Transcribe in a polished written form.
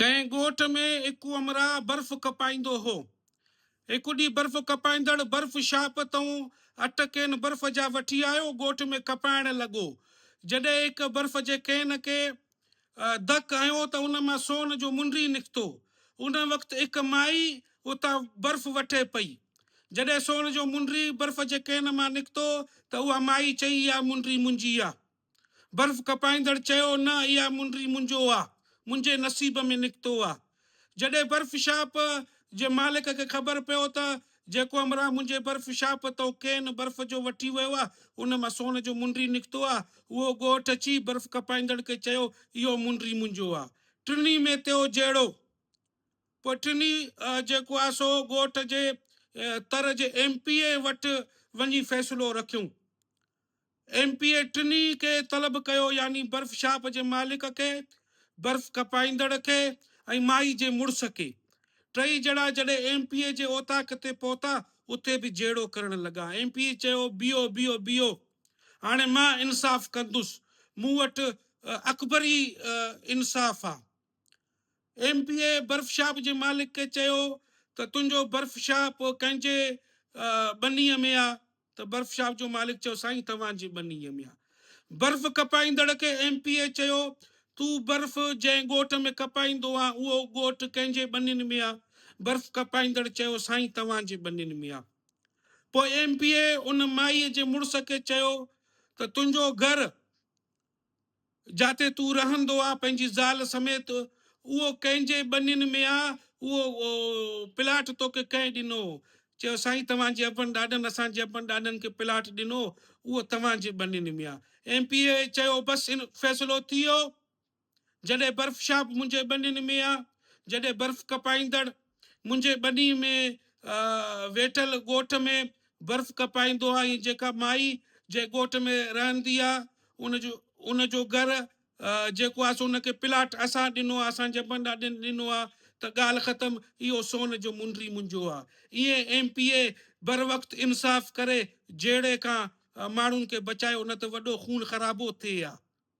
ڪنهن ڳوٺ ۾ هڪ همراهه برف ڪپائيندو هو. هڪ ڏينهن برف ڪپائيندڙ برف شاپ تئون اٺ ڪين برف جا وٺي آيو، ڳوٺ ۾ ڪپائڻ لڳو. جڏهن هڪ برف جي ڪين کي ڌڪ هنيو ته ان مان سون جو منڊي نڪتو. ان وقت هڪ مائي اتان برف وٺي پئي. جڏهن سون جو منڊي برف جي ڪين مان نڪتو ته اها مائي چئي اها منڊي منهنجي آ. برف ڪپائيندڙ چيو، نه اها منڊي منهنجو آ، منهنجي نصيب ۾ نڪتو آ. جڏهن برف شاپ جي مالڪ کي خبر پيو ته جيڪو همراهه منهنجي برف شاپ تئون ڪين برف جو وٺي ويو آ، ان مان سون جو منڊي نڪتو آ، اهو ڳوٺ اچي برف ڪپائيندڙ کي چيو، اهو منڊي منهنجو آ. ٽنهي ۾ ٿيو جهيڙو. پوء ٽنهي جيڪو آ سو ڳوٺ جي تر جي ايم پي اي وٽ وڃي فيصلو رکيون. ايم پي اي ٽنهي کي طلب ڪيو يعني برف شاپ جي مالڪ کي، برف کپائيندڙ کي ۽ مائي جي مڙس کي. ٽئي ڄڻا جڏهن ايم پي اي جي اوطاق تي پهتا اتي به جهيڙو ڪرڻ لڳا. ايم پي اي چيو بيهو بيهو بيهو هاڻي مان انصاف ڪندس مون وٽ اڪبري انصاف آ. ايم پي اي برف شاپ جي مالڪ کي چيو ته تنهنجو برف شاپ ڪنهن جي ٻنيء ۾ آ؟ ته برف شاپ جو مالڪ چيو سائين توهان جي ٻنيء ۾ آ. برف ڪپائيندڙ کي ايم پي اي چيو تون برف جنهن ڳوٺ ۾ ڪپائيندو آن اهو ڳوٺ ڪنهن جي ٻنين ۾ آ؟ برف ڪپائيندڙ چيو سائين توهان جي ٻنين ۾ آ. پوء ايم پي اي ان مائيء جي مڙس کي چيو ته تنهنجو گهر جاتي تون رهندو آ پنهنجي زال سميت اهو ڪنهن جي ٻنين ۾ آ اهو پلاٽ توکي ڪنهن ڏنو؟ چيو سائين توهان جي ابن ڏاڏن اسان جي ابن ڏاڏن کي پلاٽ ڏنو اهو توهان جي ٻنين ۾ آ. ايم پي اي چيو بس فيصلو ٿي ويو جڏهن برف شاپ منهنجي ٻنين ۾ آ جڏهن برف ڪپائيندڙ منهنجي ٻني ۾ ويٺل ڳوٺ ۾ برف ڪپائيندو آ ۽ جيڪا مائي جنهن ڳوٺ ۾ رهندي آ ان جو ان جو گهر جيڪو آ سو ان کي پلاٽ اسان ڏنو آ اسان جي ابن ڏاڏن ڏنو آ ته ڳالهه ختم اهو سون جو منڊي منهنجو آ ائين ايم پي اي بروقت انصاف ڪري جهيڙي کان ماڻهن کي بچايو نه ته وڏو خون خرابو ٿئي آ.